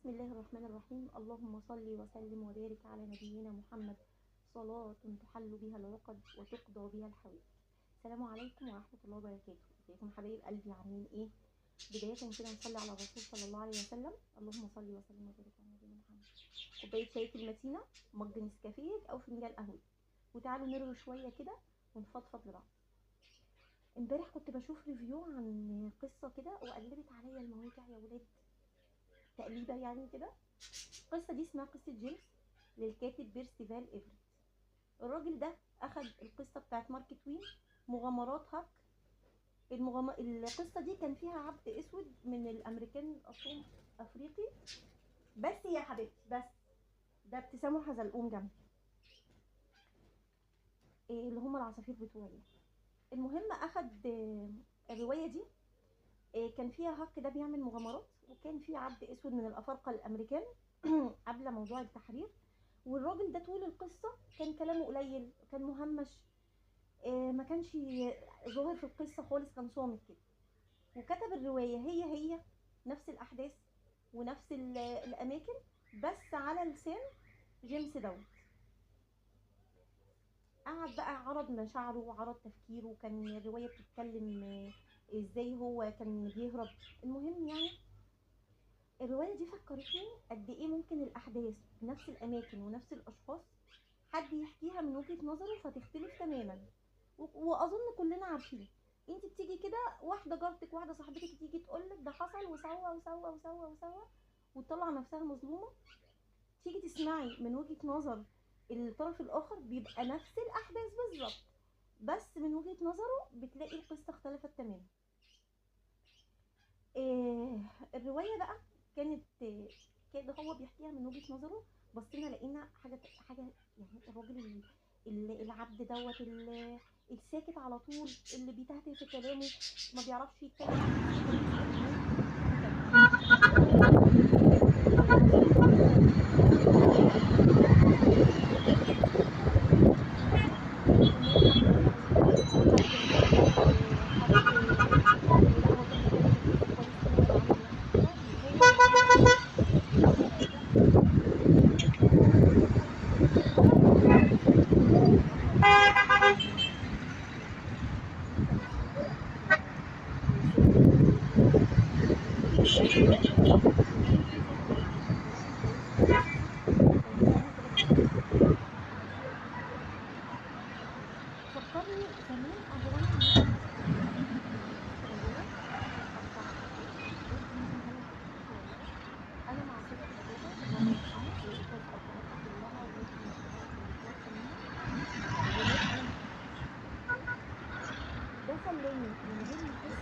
بسم الله الرحمن الرحيم. اللهم صل وسلم وبارك على نبينا محمد، صلاة تحل بها العقد وتقضى بها الحوائج. السلام عليكم ورحمة الله وبركاته. ازيكم حبايب قلبي، عاملين ايه؟ بداية كده نصلي على الرسول صلى الله عليه وسلم. اللهم صل وسلم وبارك على نبينا محمد. كوباية شاي المتينة، مج نسكافيه او فنجان قهوة، وتعالوا نرغي شوية كده ونفضفض لبعض. امبارح كنت بشوف review عن قصة كده وقلبت عليا المواجع يا ولاد، تقليبه يعني كده. القصة دي اسمها قصة جيمس للكاتب بيرسيفال ايفرت. الراجل ده اخد القصة بتاعت مارك توين، مغامرات هاك. القصة دي كان فيها عبد اسود من الامريكان اصلهم افريقي، بس يا حبيبتي بس ده ابتسامة حزلقوم جنبي، إيه اللي هم العصافير بتوعي. المهم اخد الرواية دي، كان فيها هاك ده بيعمل مغامرات، وكان في عبد اسود من الافارقة الامريكان قبل موضوع التحرير. والراجل ده طول القصة كان كلامه قليل، كان مهمش، ما كانش ظاهر في القصة خالص، كان صامت كده. وكتب الرواية هي هي نفس الاحداث ونفس الاماكن، بس على لسان جيمس دوت. قعد بقى عرض مشاعره وعرض تفكيره، كان الرواية بتتكلم ازاي هو كان بيهرب. المهم يعني الرواية دي فكرتني قد ايه ممكن الاحداث بنفس الاماكن ونفس الاشخاص حد يحكيها من وجهه نظره فتختلف تماما. واظن كلنا عارفين، انت بتيجي كده واحدة جارتك، واحدة صاحبتك تيجي تقولك ده حصل وسوى وسوى وسوى وسوى، وتطلع نفسها مظلومة. تيجي تسمعي من وجهه نظر الطرف الاخر بيبقى نفس الاحداث بالظبط، بس من وجهه نظره بتلاقي القصة اختلفت تماما. الرواية بقى كانت كده هو بيحكيها من وجهه نظره، بصينا لقينا حاجة يعني الراجل العبد دوت الساكت على طول، اللي بيتهته في كلامه، ما بيعرفش يتكلم. فكرني زمان انا مع ده خلاني من غير ما احس.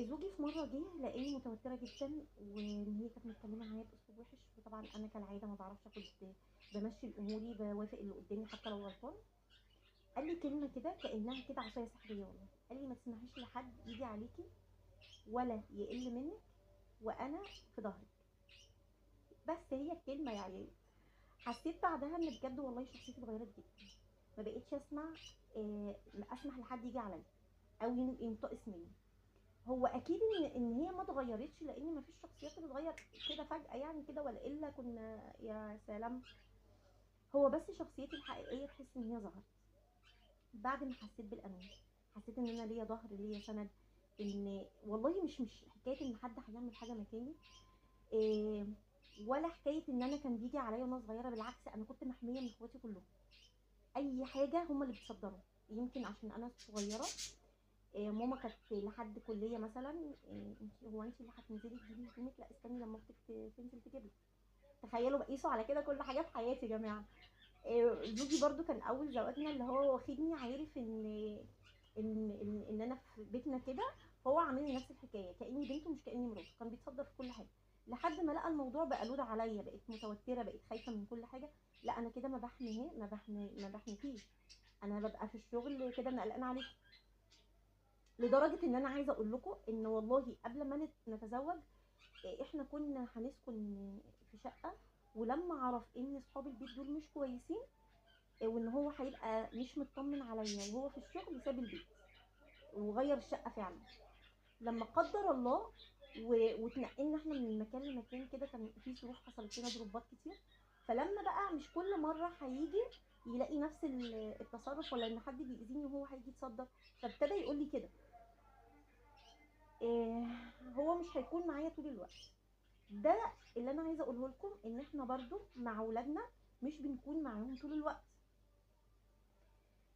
زوجي في مرة جه لقاني متوترة جدا، وان هي كانت متكلمه معايا باسلوب وحش، وطبعا انا كالعادة ما بعرفش اخد، بمشي اموري، بوافق اللي قدامي حتى لو غلطان. قال لي كلمة كده كانها كده عصاية سحريه والله، قال لي ما تسمحيش لحد يجي عليكي ولا يقل منك وانا في ظهرك. بس هي الكلمة يا عيال. حسيت بعدها ان بجد والله شخصيتي اتغيرت جدا، ما بقتش اسمع اسمح لحد يجي عليا او ينتقص مني. هو اكيد ان هي ما اتغيرتش، لان ما فيش شخصيات بتتغير كده فجأة يعني كده، ولا الا كنا يا سلام. هو بس شخصيتي الحقيقية تحس ان هي ظهرت بعد ما حسيت بالامان، حسيت ان انا ليا ظهر، ليا سند، ان والله مش حكاية ان حد هيعمل حاجة مكاني. ولا حكاية ان انا كان بيجي عليا وانا صغيرة، بالعكس انا كنت محمية من اخواتي كلهم، اي حاجة هم اللي بيتصدروا. يمكن عشان انا صغيرة، ماما كانت لحد كليه مثلا، انت هو انت اللي هتنزلي تجيبي هدومك؟ لا استني لما اختك تنزل تجيب لك. تخيلوا بقيسوا على كده كل حاجة في حياتي يا جماعة. زوجي برضو كان اول زواجنا اللي هو واخدني عارف ان ان ان, إن انا في بيتنا كده، فهو عامل لي نفس الحكاية كاني بنته مش كاني مراته، كان بيتصدر في كل حاجة لحد ما لقى الموضوع بقى load عليا، بقيت متوترة، بقيت خايفة من كل حاجة. لا انا كده ما بحميه، ما بحميكيش، انا ببقى في الشغل كده انا قلقانة عليكي. لدرجة ان انا عايزه اقول لكم ان والله قبل ما نتزوج احنا كنا هنسكن في شقه، ولما عرف ان اصحاب البيت دول مش كويسين وان هو هيبقى مش مطمن عليا وهو في الشغل، ساب البيت وغير الشقة فعلا. لما قدر الله واتنقلنا احنا من مكان لمكان كده، كان في ظروف حصلت لنا ضربات كتير، فلما بقى مش كل مرة هيجي يلاقي نفس التصرف ولا ان حد بيأذيني وهو هيجي يتصدر، فابتدى يقول لي كده إيه، هو مش هيكون معايا طول الوقت. ده اللي انا عايزه اقوله لكم، ان احنا برضو مع اولادنا مش بنكون معاهم طول الوقت.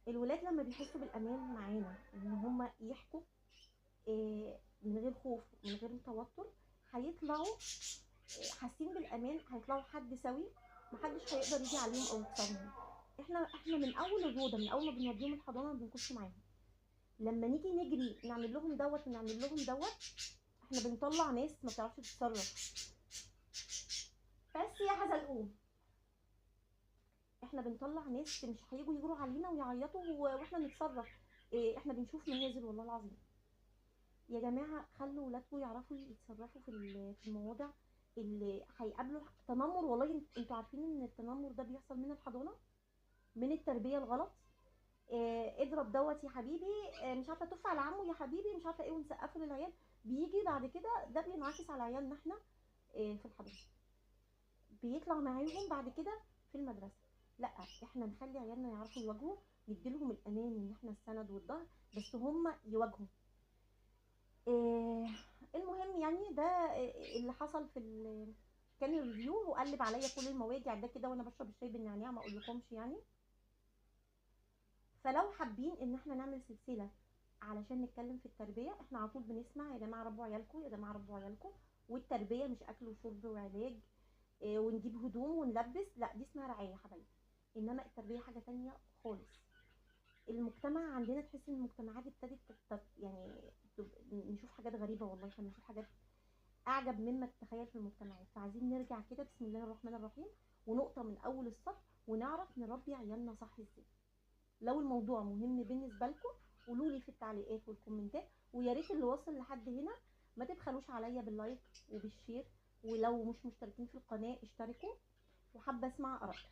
الولاد لما بيحسوا بالامان معانا ان هم يحكوا إيه من غير خوف من غير توتر، هيطلعوا حاسين بالامان، هيطلعوا حد سوي، محدش هيقدر يجي عليهم او يكسرهم. احنا من اول الروضة، من اول ما بنوديهم الحضانة ما بنكونش معاهم. لما نيجي نجري نعمل لهم دوت ونعمل لهم دوت، احنا بنطلع ناس ما بتعرفش تتصرف. بس يا حزلقوم، احنا بنطلع ناس مش هيجوا يجروا علينا ويعيطوا واحنا نتصرف. احنا بنشوف مهازل والله العظيم يا جماعة. خلوا ولادكم يعرفوا يتصرفوا في المواضع اللي هيقابلوا تنمر. والله انتوا عارفين ان التنمر ده بيحصل من الحضانة، من التربية الغلط. اضرب دوت يا حبيبي، مش عارفه تف على عمه يا حبيبي، مش عارفه ايه، ونسقفه للعيال. بيجي بعد كده ده بينعكس على عيالنا احنا في الحضانة، بيطلع معاهم بعد كده في المدرسة. لا احنا نخلي عيالنا يعرفوا يواجهوا، نديلهم الامان ان احنا السند والظهر، بس هم يواجهوا. المهم يعني ده اللي حصل في كان ال review، وقلب عليا كل المواجع ده كده وانا بشرب الشاي بالنعناع، ما اقولكمش يعني. فلو حابين ان احنا نعمل سلسلة علشان نتكلم في التربية، احنا على طول بنسمع يا جماعة ربوا عيالكم، يا جماعة ربوا عيالكم، والتربية مش اكل وشرب وعلاج ونجيب هدوم ونلبس، لا دي اسمها رعاية يا حبايبي. انما التربية حاجة تانية خالص. المجتمع عندنا تحس ان المجتمعات ابتدت يعني نشوف حاجات غريبة والله، احنا بنشوف حاجات اعجب مما تتخيل في المجتمعات. فعايزين نرجع كده بسم الله الرحمن الرحيم، ونقطة من اول السطر، ونعرف نربي عيالنا صح ازاي. لو الموضوع مهم بالنسبة لكم قولوا لي في التعليقات والكومنتات، ويا ريت اللي واصل لحد هنا ما تبخلوش عليا بال like وبال share، ولو مش مشتركين في القناة اشتركوا، وحابة اسمع ارائكم.